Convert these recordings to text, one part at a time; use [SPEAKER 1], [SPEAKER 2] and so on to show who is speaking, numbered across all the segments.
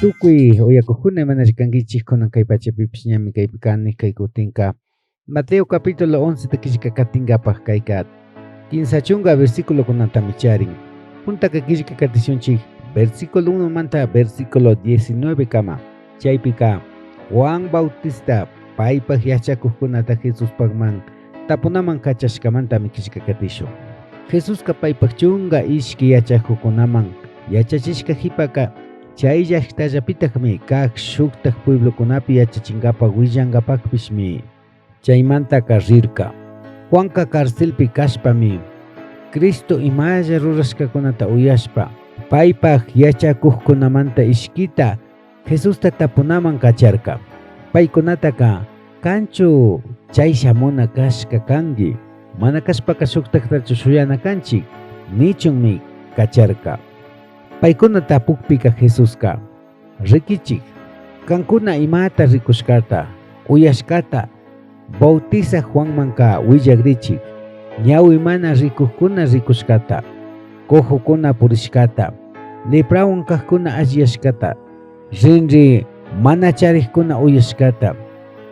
[SPEAKER 1] Tucui uyacujcuna imanalla canguichij, cunan cai pachapipish ñami caipi cani, cai cutinca Mateo capítulo 11 ta quillca catingapaj caica quinsa chunga versiculocunatami charin. Puntaca quillca catishunchij versículo 1 manta versículo 19 cama. Chaipica Juan Bautista paipaj yachacujcunata Jesuspajman tapunaman cachashcamantami quillca catishun. Jesusca paipaj chunga ishqui yachacujcunaman yachachishca jipaca chai llajtallapitajmi caj shujtaj pueblocunapi yachachingapaj huillangapajpishmi chaimantaca rirca. Juanca carcelpi cashpami Cristo imalla rurashcacunata uyashpa paipaj yachacujcunamanta ishquita Jesusta tapunaman cacharca. Paicunataca, Canchu chai shamuna cashca cangui, mana cashpaca shujtajtachu shuyana canchij? nichunmi cacharca. Paicuna tapujpica Jesusca, Riquichij, cancuna imata ricushcata, uyashcata Bautizaj Juanmanca huillagrichij, ñahui mana ricujcuna ricushcata, cojocuna purishcata, leprahuan cajcuna alliyashcata, rinri mana charijcuna uyashcata,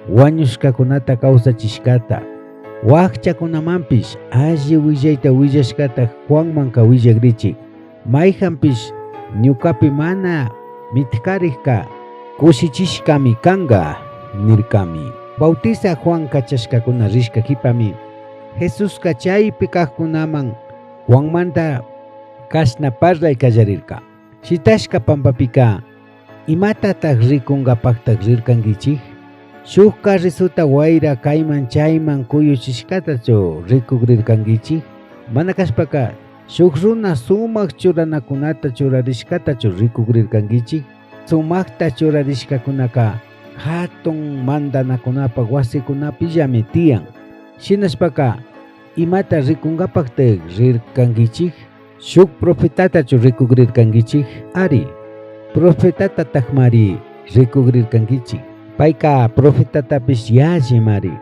[SPEAKER 1] huañushcacunata causachishcata, huajchacunamanpish alli huillaita huillashcata Juanmanca huillagrichij. Maijanpish ñucapi mana mitcarijca cushichishcami canga, nircami. Bautizaj Juan cachashcacuna rishca jipami, Jesusca chaipi cajcunaman Juanmanta cashna parlai callarirca, Shitashca pambapica imatataj ricungapajtaj rircanguichij? Shuj carrizuta huaira caiman chaiman cuyuchishcatachu ricugrircanguichij? Mana cashpaca Shuj runa sumaj churanacunata churarishcatachu ricugrircanguichij? Sumajta churarishcacunaca jatun mandanacunapaj huasicunapillami tiyan. Shinashpaca, imata ricungapajtaj rircanguichij? Shuj profetatachu ricugrircanguichij? Ari, profetatatajmari ricugrircanguichij. Paica profetatapish yallimari.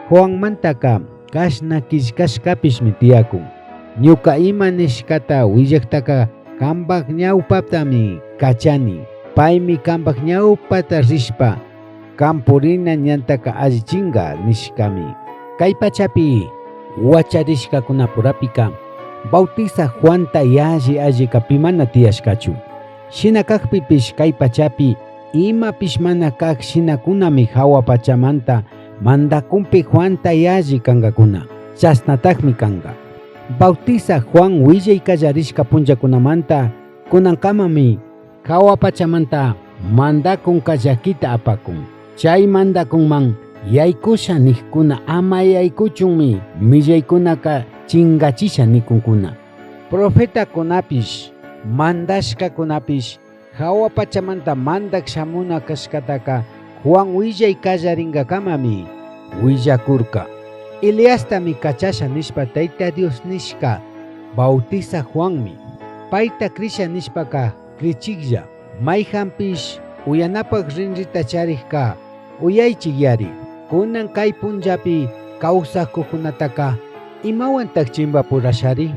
[SPEAKER 1] Juanmantaca cashna quillcashcapishmi tiyacun. Ñuca ima nishcata huillajtaca cambaj ñaupatami cachani. Paimi cambaj ñaupata rishpa can purina ñantaca allichinga nishcami. Cai pachapi huacharishcacunapurapica Bautizaj Juanta yalli allica pi mana tiyashcachu. Shina cajpipish cai pachapi imapish mana caj shinacunami jahua pachamanta mandacunpi Juanta yalli cangacuna. Chashnatajmi canga. Bautizaj Juan huillai callarishca punllacunamanta cunancamami jahua pachamanta mandacunca llaquita apacun. Chai mandacunman yaicusha nijcuna ama yaicuchunmi millaicunaca chingachisha nicuncuna. Profetacunapish, mandashcacunapish jahua pachamanta mandaj shamuna cashcataca Juan huillai callaringacamami huillacurca. Eliastami cachasha nishpa Taita Dios nishca Bautizaj Juanmi. Paita crisha nishpaca crichijlla. Maijanpish uyanapaj rinrita charijca uyaichij yari. Cunan cai punllapi causajcujcunataca imahuantaj chimbapurashari?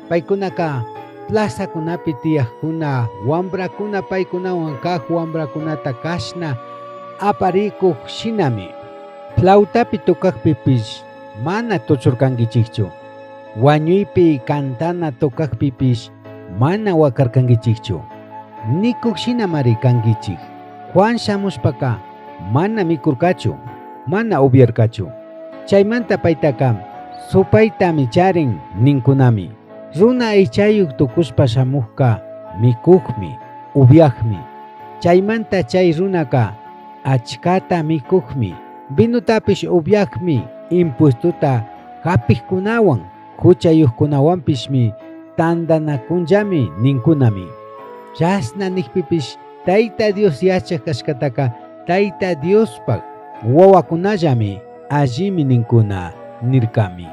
[SPEAKER 1] Paicunaca plazacunapi tiyajcuna huambracuna paicunahuan caj huambracunata cashna aparicuj shinami. Flautapi tocajpipish mana tuchurcanguichijchu. Huañuipi cantana tocajpipish mana huacarcanguichijchu. Nicuj shinamari canguichij. Juan shamushpaca mana micurcachu, mana ubyarcachu. Chaimanta paitaca supaitami charin nincunami. Runa aichayuj tucushpa shamujca micujmi, ubyajmi. Chaimanta chai runaca achcata micujmi, vinotapish ubyajmi, impuestota japijcunahuan, juchayujcunahuanpishmi tandanacunllami nincunami. Chashna nijpipish Taita Dios yachaj cashcataca Taita Diospaj huahuacunallami allimi nincuna nircami.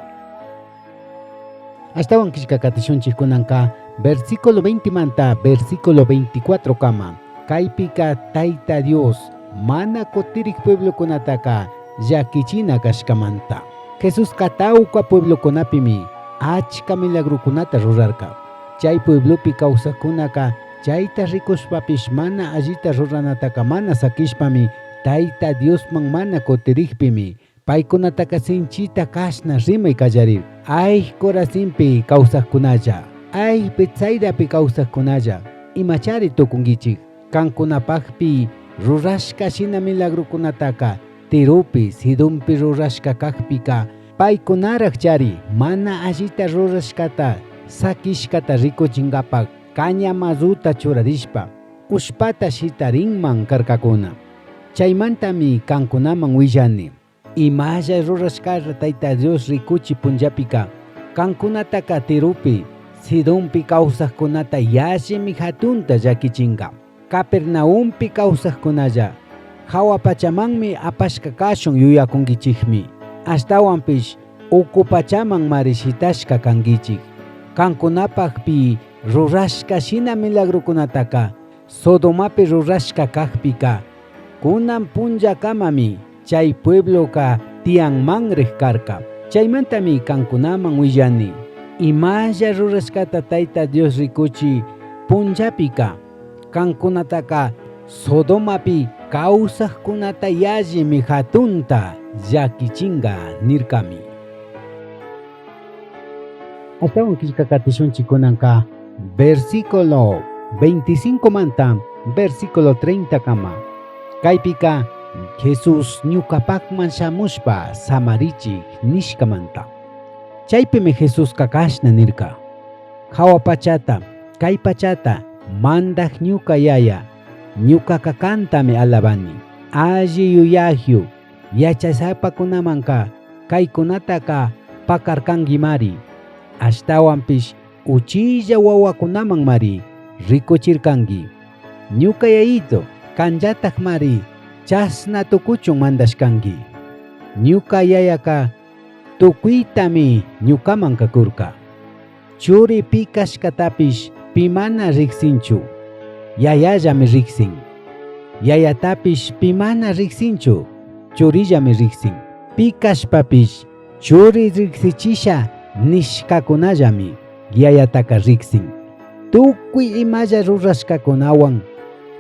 [SPEAKER 1] Ashtahuan quillca catishunchij cunanca versículo 20 manta versículo 24 cama. Caipica Taita Dios mana cutirij pueblocunataca llaquichina cashcamanta. Jesusca tauca pueblocunapimi achca milagrocunata rurarca. Chai pueblopi causajcunaca Chaita ricushpapish mana allita ruranataca mana saquishpami Taita Diosman mana cutirijpimi paicunataca sinchita cashna rimai callarirca. Aij Corazinpi causajcunalla, aij Betsaidapi causajcunalla, imachari tucunguichij? Cancunapajpi rurashca shina milagrocunataca Tiropi, Sidonpi rurashca cajpica paicunarajchari mana allita rurashcata saquishcata ricuchingapaj caña mazuta churarishpa ushpata shitarinman carcacuna. Chaimantami cancunaman huillani. Imalla rurashcata Taita Dios ricuchi punllapica cancunataca Tiropi, Sidonpi causajcunata yallimi jatunta llaquichinga. Capernaumpi causajcunalla, jahua pachamanmi apashca cashun yuyacunguichijmi. Ashtahuanpish ucu pachamanmari shitashca canguichij. Cancunapajpi rurashca shina milagrocunataca Sodomapi rurashca cajpica, cunan punllacamami chai puebloca tiyanmanrij carca. Chaimantami cancunaman huillani, imalla rurashcata Taita Dios ricuchi punllapica, cancunataca Sodomapi causajcunata yallimi jatunta llaquichinga nircami. Ashtahuan quillca catishunchij cunanca versículo 25 manta versículo 30 cama. Caipica Jesús ñucapajman shamushpa samarichij nishcamanta. Chaipimi Jesusca cashna nirca: Jahua pachata, cai pachata mandaj ñuca Yaya, ñucaca cantami alabani. Alli yuyajyu yachasapacunamanca caicunataca pacarcanguimari. Ashtahuanpish uchilla huahuacunamanmari ricuchircangui. Ñuca Yayito, canllatajmari chashna tucuchun mandashcangui. Ñuca Yayaca tucuitami ñucaman curca. Churi pi cashcatapish pi mana rijsinchu, Yayallami rijsin. Yayatapish pi mana rijsinchu, Churillami rijsin. Pi cashpapish Churi rijsichisha nishcacunallami Yayataca rijsin. Tucui imalla rurashcacunahuan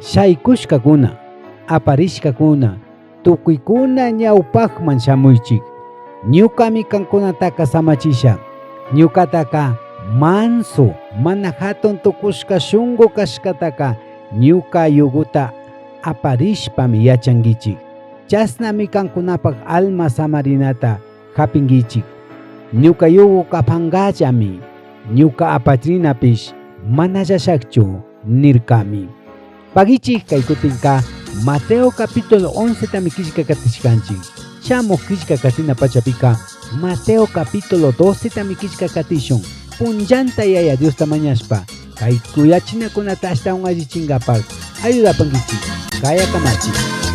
[SPEAKER 1] shaicushcacuna, aparishcacuna, tucuicuna ñaupajman shamuichij. Ñucami cancunataca samachisha. Ñucataca manso, mana jatun tucushca shungu cashcataca ñuca yugota aparishpami yachanguichij. Chashnami cancunapaj alma samarinata japinguichij. Ñuca yugoca pangallami, ñuca apachrinapish mana llashajchu nircami. Paguichij cai cutinca Mateo capítulo 11 tami quillca catishcanchij. Shamuj quillca catina pachapica Mateo capítulo 12 tami quillca catishun. Punllanta Yaya Diosta mañashpa cai cuyachinacunata ashtahuan allichingapaj ayudapanguichij. Caya kamachi.